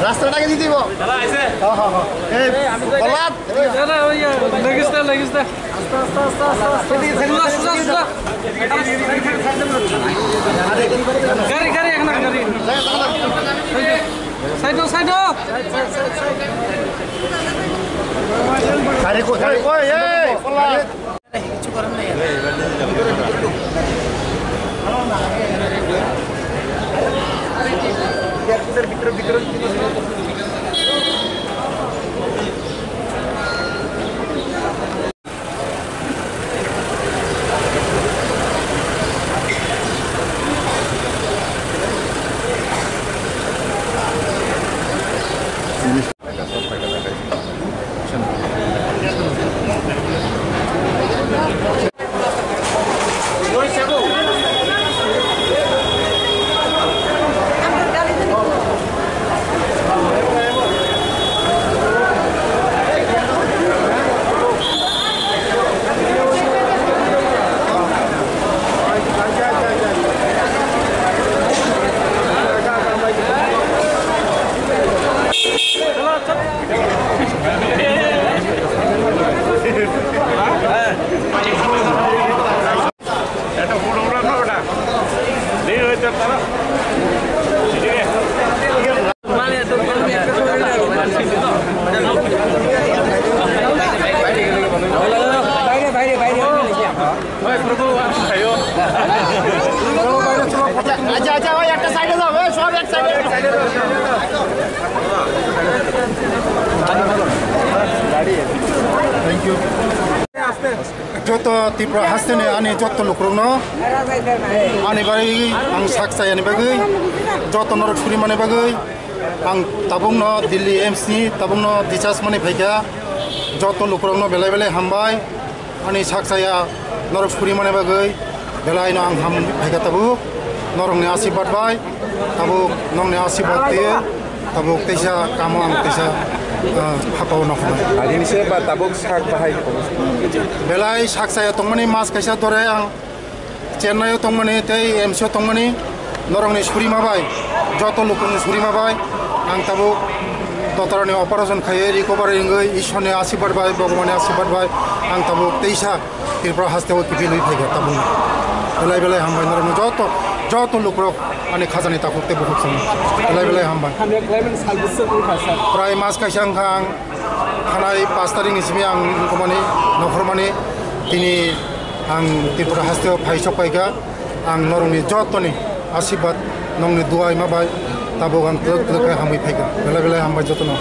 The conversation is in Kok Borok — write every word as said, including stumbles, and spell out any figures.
রাস্তাটাকে দিতে দিব। হ্যাঁ, হ্যাঁ, হ্যাঁ। এই, প্রহ্লাদ। দাদা, ওই, আহ, লেগিস দে, লেগিস দে। সোজা, সোজা, সোজা। গাড়ি, গাড়ি, এখন গাড়ি। সাইড হও, সাইড হও। গাড়ি কই, গাড়ি কই, এই, প্রহ্লাদ। একটা ফটো উঠান না ওটা। দেরি হয়ে যাচ্ছে না। ঠিক আছে। আচ্ছা, আচ্ছা, ওই একটা সাইডে যাও, এই সব এক সাইডে। Thank you. Joto Tripura hasteni ani joto lukurokno ani bagwi ang sak chayani bagwi, joto norok suri mani bagwi ang tabukno Delhi A I I M S ni tabukno discharge mani phaikha. Joto lukurokno belai belai hambai. Ani sak chaya norok suri mani bagwi belai no ang ham phaikha tabuk. Norokni asirwad bai tabuk, nokni asirwad twi tabuk teisa kamo ang teisa, ah, hakao nokho. Agini se ba tabuk sak bahai. Belai sak chaya tongmani mas kaisa dore ang Chennai o tongmani tei A I I M S o tongmani norokni surima bai, joto lukungni surima bai ang tabuk dotorni operation khaiwi recovery wngwi Ishwarni asirwad bai, Bhagwani asirwad bai ang tabuk teisa Tripura hasteo kiphilwi phaikha tabukno. Belai belai hambai norokno joto, joto lukurok ani khajani takhuk tei bukhuk songno. Belai belai hambai. Hamya khlaimani sal bwswk wngkha, sir? Prai mas kaisa wngkha ang thanai pash tarikni simi ang wngkukmani, nokhormani tini ang Tripura hasteo phai sok paikha. Ang norokni jotoni asirwad, nokni dua ima bai tabuk ang twlwk twlwk khe hamwi phaikha. Belai belai hambai jotono.